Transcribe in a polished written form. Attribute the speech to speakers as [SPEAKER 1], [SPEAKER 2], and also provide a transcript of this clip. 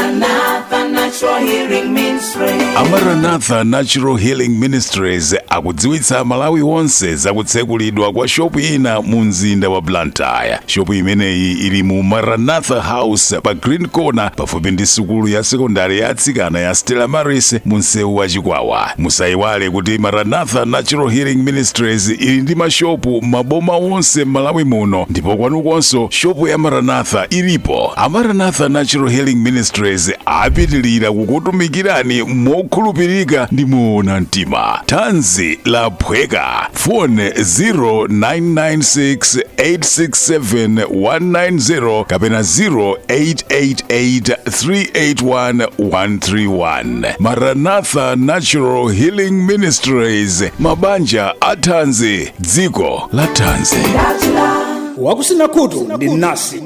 [SPEAKER 1] Maranatha Natural Healing Ministry.
[SPEAKER 2] Amaranatha Natural Healing Ministries akudziwitsa Malawi onse zakutsekulidwa kwa shopu ina mu mzinda wa Blantyre. Shopu imeneyi ili mu Maranatha House pa Green Corner, pafupi ndi sukulu ya sekondari ya atsikana ya Stella Maris, mu msewu wa Chikwawa. Musayiwale kuti Maranatha Natural Healing Ministries ili ndi mashopu maboma onse m'Malawi muno, ndipo kwanukonso shopu ya Maranatha ilipo. Amaranatha Natural Healing Ministries apitilira kukutumikirani mokhulupirika ndi moona mtima. Thanzi laphweka. Phone 0996 867 190 kapena 0888 381 131. Maranatha Natural Healing Ministries, mabanja athanzi, dziko la thanzi.
[SPEAKER 3] Wakusina khutu ndi nasi.